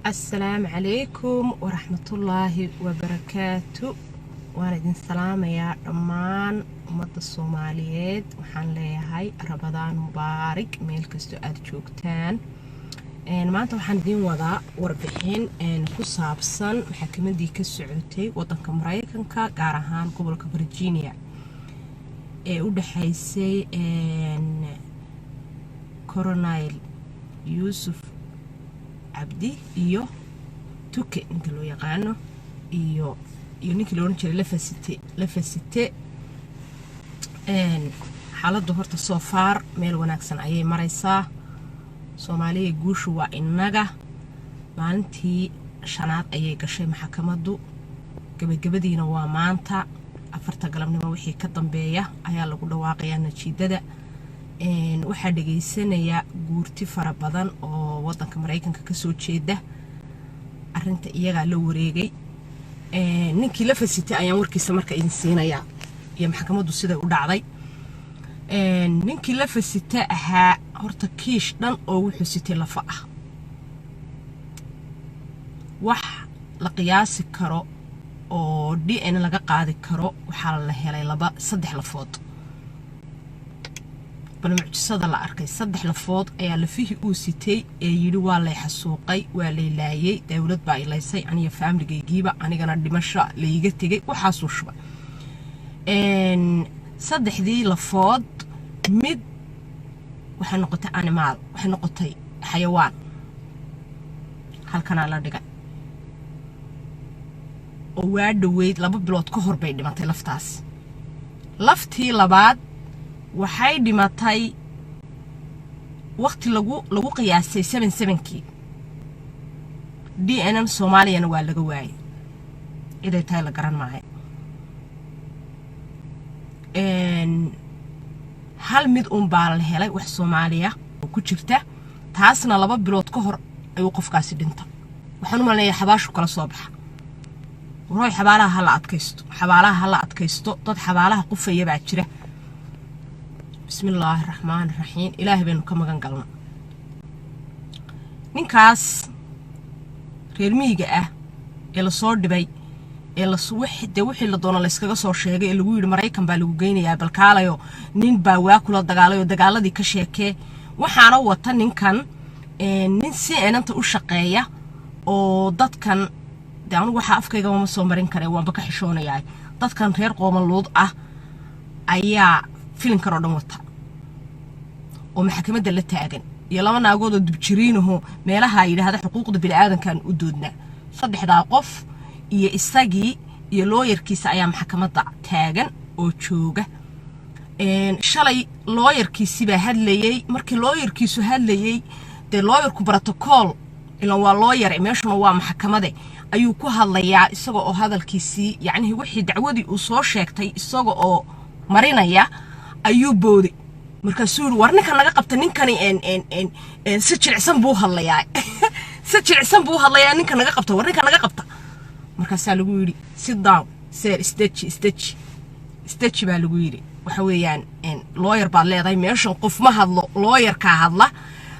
Asalaamu calaykum waraxmatullaahi wabarakaatu. Waan idin salaamayaa dhammaan ummadda Soomaaliyeed. Waxaan leeyahay Ramadaan mubaarig meel kastoo aada joogtaan. Maanta waxaan idiin wadaa warbixin ku saabsan maxakamadii ka socotay wadanka Mareykanka, gaar ahaan gobolka Virginia, ee u dhexaysay Colonel Yuusuf Cabdi iyo Tuke ninka loo yaqaano iyo ninkii la odhan jiray Lafasite Lafasite. Xaaladdu horta so far meel wanaagsan ayay maraysaa. Soomaaliya, guushu waa innaga. Maalintii shanaad ayay gashay maxakamaddu, gebagabadiina waa maanta 4ta galabnimo. Wixii ka dambeeya ayaa lagu dhawaaqayaa natiijada. Waxaa dhagaysanaya guurti fara badan oo wadanka Maraykanka kasoo jeeda. Arinta iyagaa la wareegay. Ninkii la fasitay ayaan warkiisa marka idin siinayaa iyo maxkamaddu siday u dhacday. Ninkii la fasita ahaa horta kiish dhan oo wuxuu sitay lafa ah, wax la qiyaasi karo oo DNA laga qaadi karo. Waxaa la helay laba, saddex lafood. Bal mucjisada la arkay, saddex lafood ayaa lafihii uu sitay ee yidhi waa lay xasuuqay, waa lay laayay, dowlad baa ilaysay aniga faamligaygiiba, anigana dhimasho layga tegay, waxaasuu shubay. Saddexdii lafood mid waxay noqotay animal, waxay noqotay xayawaan, halkanaa la dhigay oo waa dhoweyd, 2 bilood ka hor bay dhimatay laftaas. Laftii labaad waxay dhimatay waqti lagu qiyaasay 77-kii. DNA Soomaaliyana waa laga waayay, ciday tahay la garan maayo. Hal mid un baa la helay, wax Soomaaliya oo ku jirta, taasna 2 bilood ka hor ayuu qofkaasi dhinta. Waxaan u malinayaa xabaashu kala soo baxa. Warooy, xabaalaha ha la adkaysto, xabaalaha ha la adkaysto. Dad xabaalaha qufaya baa jira. Bismi illaahi raxmaani raxiim, Ilaahay baynu ka magan galna. Ninkaas reer miyiga ah ee lasoo dhibay ee dee wixii la doono layskaga soo sheegay ee lagu yidhi Maraykan baa lagu geynayaa, balkaalayo nin baa waa kula dagaalay oo dagaaladii ka sheekee. Waxaana wata ninkan nin si enanta u shaqeeya oo dadkan dee anugu waxaa afkaygaba ma soo marin kare, waanba ka xishoonayaa. Dadkan reer qoomaluud ah ayaa filinkan oo dhan wata oo maxkamadda la taagan, iyo laba naagood oo dubjiriinaho meelaha yidhaahda xuquuqda bini'aadankan u doodnaa. Saddexdaa qof iyo isagii iyo looyarkiisa ayaa maxkamadda taagan oo jooga. Shalay looyarkiisibaa hadlayey. Markii looyarkiisu hadlayey, dee looyarku protocol ilan waa looyare, meeshuna waa maxkamade, ayuu ku hadlayaa isaga oo hadalkiisii, yacnihii wixii dacwadii uu soo sheegtay isaga oo marinaya ayuu booday. Markaasuu yidhi, "War ninkan naga qabta, ninkani si jilicsan buu hadlayaa, si jilicsan buu hadlayaa, ninka naga qabta, war ninka naga qabta." Markaasaa lagu yidhi, "Sit down, sir, isdeji, isdeji, isdeji," baa lagu yidhi. Waxa weeyaan looyar baad leedahay, meeshan qof ma hadlo, looyarkaa hadla,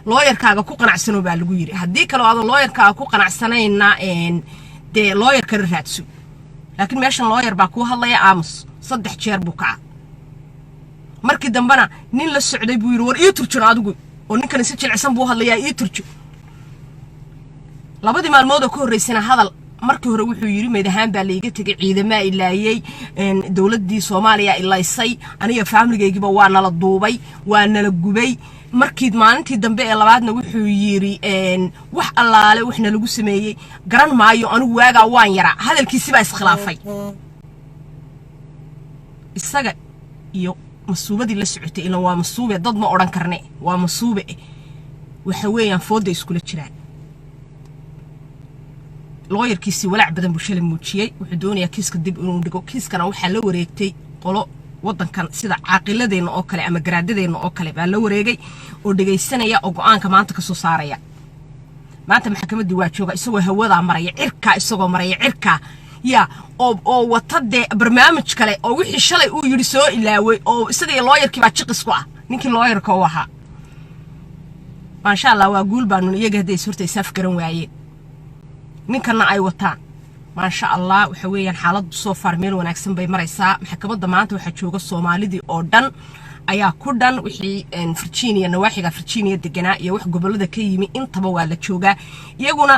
looyarkaaga ku qanacsano baa lagu yidhi. Haddii kale aadan looyarkaaga ku qanacsanayna, dee looyar kala raadso, laakiin meeshan looyar baa kuu hadlaya, aamus. Saddex jeer buu kaca. Markii dambena nin la socday buu yidhi, "War ii turjun adigu, oo ninkani si jilicsan buu hadlayaa, ii turjun." Labadii maalmood oo ka horreysana hadal markii hore wuxuu yidhi, "Meyd ahaan baa layga tegay, ciidamaa ilaayey, dowladdii Soomaaliya ilaysay, aniga faamligaygiiba waa nala duubay, waa nala gubay." Markii maalintii dambe ee labaadna wuxuu yidhi, "Wax allaale wax nalagu sameeyey garan maayo, anigu waagaa waan yaraa." Hadalkiisibaa iskhilaafay. Isaga iyo masuubadii la socotay, ilan waa masuube, dad ma odhan karne, waa masuube, waxa weeyaan foodda iskula jiraan. Looyarkiisii walaac badan buu shalay muujiyey. Wuxuu doonayaa kiiska dib inuu dhigo. Kiiskana waxaa la wareegtay qolo waddankan sida caaqiladeenna oo kale ama garaadadeenna oo kale baa la wareegay oo dhegaysanaya oo go'aanka maanta ka soo saaraya. Maanta maxkamaddii waa jooga, isagoo hawadaa maraya, cirkaa isagoo maraya, cirkaa ya oo wata dee barnaamij kale oo wixii shalay uu yidhi soo ilaaway, oo isaga iyo looyarkii baa jiqis ku ah, ninkii looyarka u ahaa. Maasha Allah, waa guul baanun iyaga hadday is horta isaaf garan waayeen. Ninkana ay wataan, maasha Allah. Waxa weeyaan xaaladdu so far meel wanaagsan bay maraysaa. Maxkamadda maanta waxaa jooga Soomaalidii oo dhan ayaa ku dhan, wixii Virginia, nawaaxiga Virginia deganaa iyo wax gobolada ka yimi intaba waa la joogaa. Iyaguna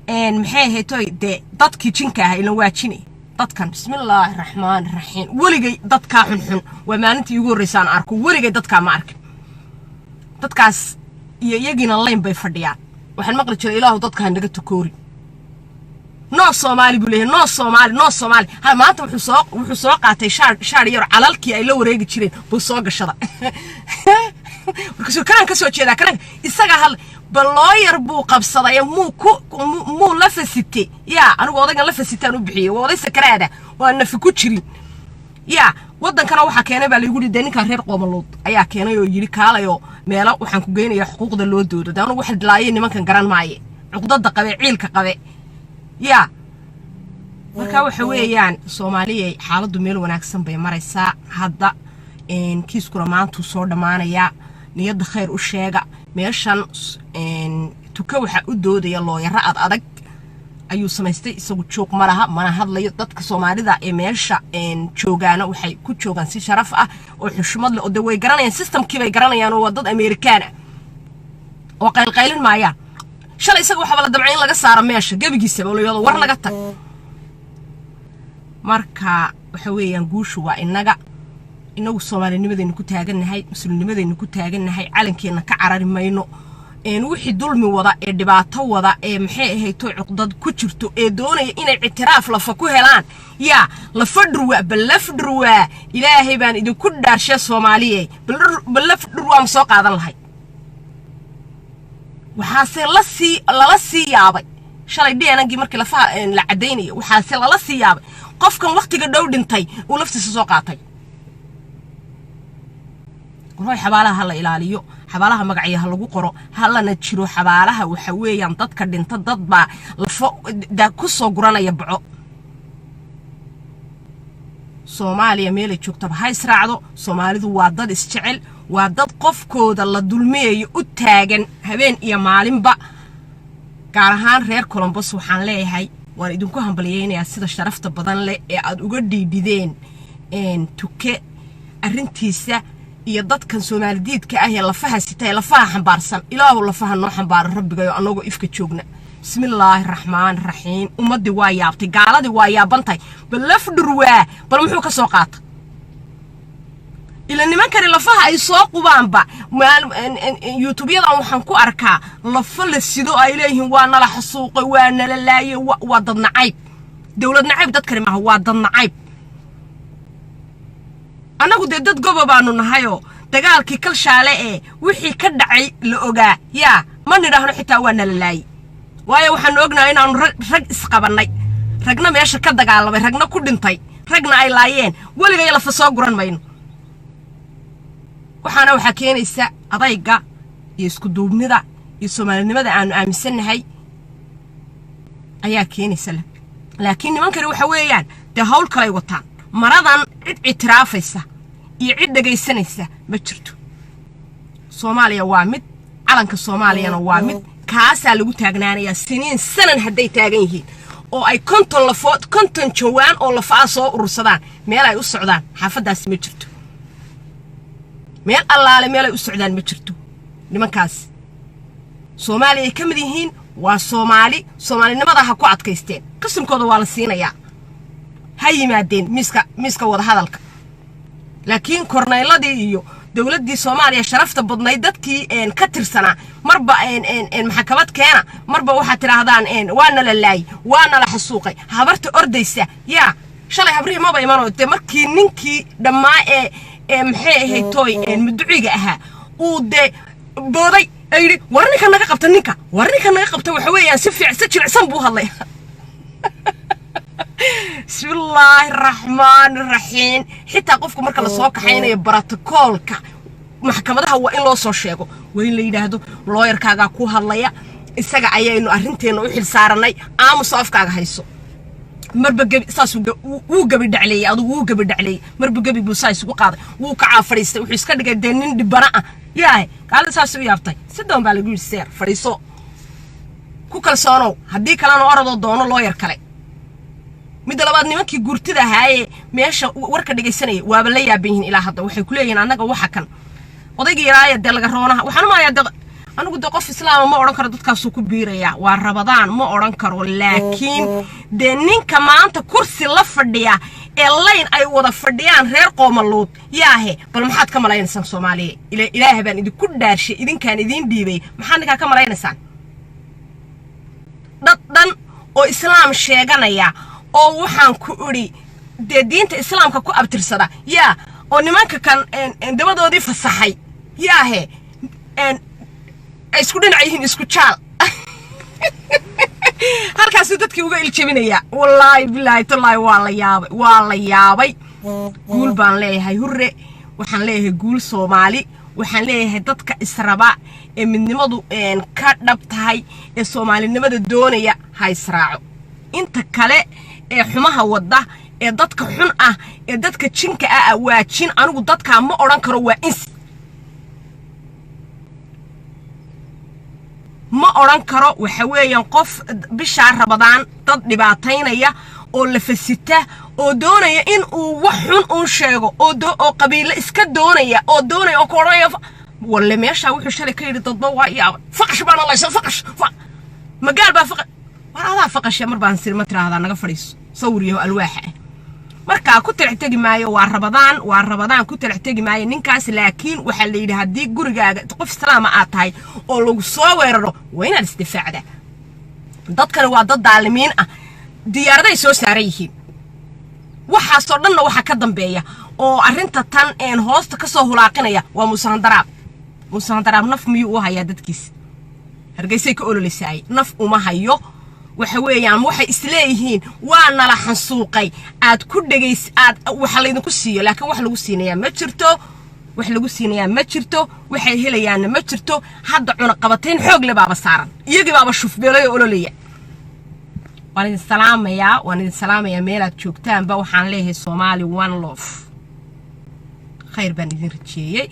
maxay ahayd toy dee dadkii jinka ah ilan waa jini dadkan. Bismillaahi raxmaani raxiim. Weligay dadkaa xunxun waa maalintii iigu horreysaan arko. Weligay dadkaa ma arkin. Dadkaas iyo iyagiina layn bay fadhiyaan. Waxaan maqli jiray, "Ilaahu dadka ha naga tukoorin." No Soomaali buu leeyahay, no Soomaali, no Soomaali. Ha maanta wuxuu soo qaatay shaar, shaar yar calalkii ay la wareegi jireen buu soo gashada. Markaasuu kanaan ka soo jeedaa, kanaan isaga hal balooyar buu qabsaday. Muu ku muu la fasitay? Yaa anigu odaygan la fasitaan u bixiyey. Waa oday sakaraada oo aan nafi ku jirin. Yaa waddankana waxaa keenay baa laygu yidhi dee ninkan reer Qoomalood ayaa keenay oo yidhi, "Kaalayoo meelo waxaan ku geynayaa xuquuqda loo doodo." Dee anigu waxa dilaayay nimankan garan maaye, cuqdada qabe, ciilka qabe. Yaa marka waxa weeyaan, Soomaaliyay, xaaladdu meel wanaagsan bay maraysaa hadda. Kiiskuna maantuu soo dhammaanayaa. Niyadda khayr u sheega. Meeshan Tuka waxaa u doodaya looyaro ad adag ayuu samaystay. Isagu joog ma laha, mana hadlayo. Dadka Soomaalida ee meesha joogaana waxay ku joogaan si sharaf ah oo xushmad leh, oo de way garanayaan systemkii bay garanayaan, oo waa dad Amerikaan ah oo qaylqaylin maayaan. Shalay isaga waxaaba la damcay in laga saaro meesha gebigiisaba oo la yidhahdo, "War naga tag." Marka waxa weeyaan guushu waa innaga. Inagu Soomaalinimadaynu ku taagannahay, muslimnimadaynu ku taagannahay, calankeenna ka carari mayno. Wixii dulmi wada ee dhibaato wada ee maxay ahayto cuqdad ku jirto ee doonaya inay ictiraaf lafa ku helaan, yaa lafa dhurwaa, bal laf dhurwaa, Ilaahay baan idinku dhaarshe, Soomaaliye, bal laf dhurwaa ma soo qaadan lahay? Waxaase lasii lala sii yaabay shalay dhnagii markii lafaha la caddaynaya, waxaase lala sii yaabay qofkan wakhtiga dhow dhintay uu laftiisa soo qaatay. Warhoy, xabaalaha ha la ilaaliyo, xabaalaha magacyo ha lagu qoro, halana jiro xabaalaha. Waxa weeyaan dadka dhinta dad baa lafo ku soo guranaya baco. Soomaaliya meelay joogtaba ha israacdo. Soomaalidu waa dad isjecel, waa dad qofkooda la dulmiyayo u taagan habeen iyo maalinba. Gaar ahaan reer Columbus waxaan leeyahay, waan idinku hambalyaynayaa sida sharafta badan leh ee aad uga dhiidhideen Tuke arrintiisa iyo dadkan Soomaalidiidka ah ee lafaha sita ee lafaha xambaarsan. Ilaahu lafaha noo xambaaro, Rabbigayo, annagoo ifka joogna. Bismillaahi raxmaani raxiim. Ummaddii waa yaabtay, gaaladii waa yaabantahay. Bal laf dhurwaa, bal muxuu ka soo qaata? Ila nimankani lafaha ay soo qubaanba YouTubeyadan waxaan ku arkaa lafo la sido ay leeyihiin, "Waa nala xasuuqay, waa nala laayay." Waa dad nacayb, dowlad nacayb dadkani maaha, waa dad nacayb. Annagu dee dad goba baanu nahayoo dagaalkii Kalshaale ee wixii ka dhacay la ogaa. Yaa ma nidhaahno xitaa waa nala laayay, waayo waxaanu ognahay inaanu rag isqabannay, ragna meesha ka dagaalamay, ragna ku dhintay, ragna ay laayeen. Weligay lafa soo guran mayno. Waxaana waxaa keenaysa adayga iyo isku duubnida iyo Soomaalinimada aanu aaminsannahay ayaa keenaysa. Laakiin nimankani waxa weeyaan dee hawl kalay wataan. Maradan cid ictiraafaysa iyo cid dhegaysanaysa ma jirto. Soomaaliya waa mid, calanka Soomaaliyana waa mid. Kaasaa lagu taagnaanayaa siniin sanan hadday taagan yihiin oo ay 50 lafood, 50 jawaan oo lafaa soo urursadaan. Meel ay u socdaan xaafaddaasi ma jirto. Meel allaale meel ay u socdaan ma jirto. Nimankaas Soomaaliya ay ka mid yihiin, waa Soomaali, Soomaalinimada ha ku adkaysteen. Qismkooda waa la siinayaa, ha yimaadeen miiska wadahadalka. Laakiin kornayladii iyo dowladdii Soomaaliya sharafta badnayd dadkii ka tirsanaa, marba maxkamad keena, marba waxaad tidhaahdaan, "Waa nala laayay, waa nala xasuuqay." Habarta ordaysa yaa shalay habrihii maba imanoo dee markii ninkii dhammaa ee maxay ahayd tooy muduciga ahaa uu dee booday ee yidhi, "War ninka naga qabta, ninka, war ninka naga qabta." Waxa weeyaan si fiic si jilicsan buu hadlay. Bismillaahi raxmaani raxiim. Xitaa qofku marka lasoo kaxaynayo brotocoolka maxkamadaha waa in loo soo sheego, waa in la yidhaahdo, "Looyarkaagaa ku hadlaya, isaga ayaynu arrinteenna u xil saaranay, aamuso, afkaaga hayso." Marba gebi saasuu wuu gebi dhacleeyey, adugu wuu gebi dhacleeyey. Marba gebi buu saa isugu qaaday, wuu kacaa, fadhiistay, wuxuu iska dhigay dee nin dhibana ah. Yahay gaalada saas u yaabtay. Si doon baa lagu yidhi, "Sir, fadhiiso." Ku Ku kalsoonow, haddii kalena orodoo doono lawyer kale. Midda labaad, nimankii guurtida ahaayee meesha warka dhegaysanaya waaba la yaaban yihiin ilaa hadda. Waxay ku leeyihiin annaga waxa kan odaygii yaraaya dee laga roonaha. Waxaan u malayaa de anigu de qof islaama ma odhan karo dadkaasuu ku biirayaa, waa Rabadaan, ma odhan karo. Laakiin dee ninka maanta kursi la fadhiya ee layn ay wada fadhiyaan reer qoomaluud yaahe, bal maxaad ka malaynaysaan, Soomaaliya? Ilaah baan idinku dhaarshay, idinkaan idiin dhiibay, maxaad ninkaa ka malaynaysaan? Dad dhan oo islaam sheeganaya oo waxaan ku idhi dee diinta islaamka ku abtirsada yaa, oo nimanka kan dabadoodii fasaxay yaahe, ay isku dhinac yihiin, isku jaal, halkaasuu dadkii uga iljabinayaa. Wallaahi, bilaahi, tallaahi, waa la yaabay, waa la yaabay. Guul baan leeyahay Hurre, waxaan leeyahay guul Soomaali, waxaan leeyahay dadka israba ee midnimadu ka dhab tahay ee soomaalinimada doonaya ha israaco. Inta kale ee xumaha wadda ee dadka xun ah ee dadka jinka ah, waa jin. Anigu dadkaa ma odhan karo waa insi, ma odhan karo. Waxa weeyaan qof bishaa Rabadaan dad dhibaataynaya oo la fasita oo doonaya in uu wax xun uun sheego oo qabiilo iska doonaya oo doonaya oo ku odhanaya walle meeshaa wuxuu shalay ka yidhi dadba waa yaabay, faqash baana laysa, faqash magaal baa faqa, war adaa faqashe. Mar baan siri ma tiraahdaa naga fadhiiso, sawir yaho alwaaxa ah. Markaa ku talax tegi maayo, waa Rabadaan, waa Rabadaan, ku talax tegi maayo ninkaas. Laakiin waxaa la yidhi haddii gurigaaga qof islaama aad tahay oo lagu soo weeraro, waa inaad isdifaacdaa. Dadkani waa dad daalimiin ah, diyaaraday soo saaran yihiin. Waxaasoo dhanna waxaa ka dambeeya oo arrinta tan een hoosta ka soo hulaaqinaya waa Muuse Handaraab. Muuse Handaraab naf miyuu u hayaa dadkiisa Hargeysay ka ololisaayay? Naf uma hayo. Waxa weeyaan waxay isleeyihiin waa nala xansuuqay, aad ku dhegays, aad waxa laydinku siiyo. Laakiin wax lagu siinayaa ma jirto, wax lagu siinayaa ma jirto, waxay helayaanna ma jirto. Hadda cunaqabatayn xoog le baaba saaran, iyagii baaba shufbeelay oo ololaya. Waan idin salaamayaa, waan idin salaamayaa meelaad joogtaanba. Waxaan leeyahay Soomaali one love, khayr baan idin rajeeyey.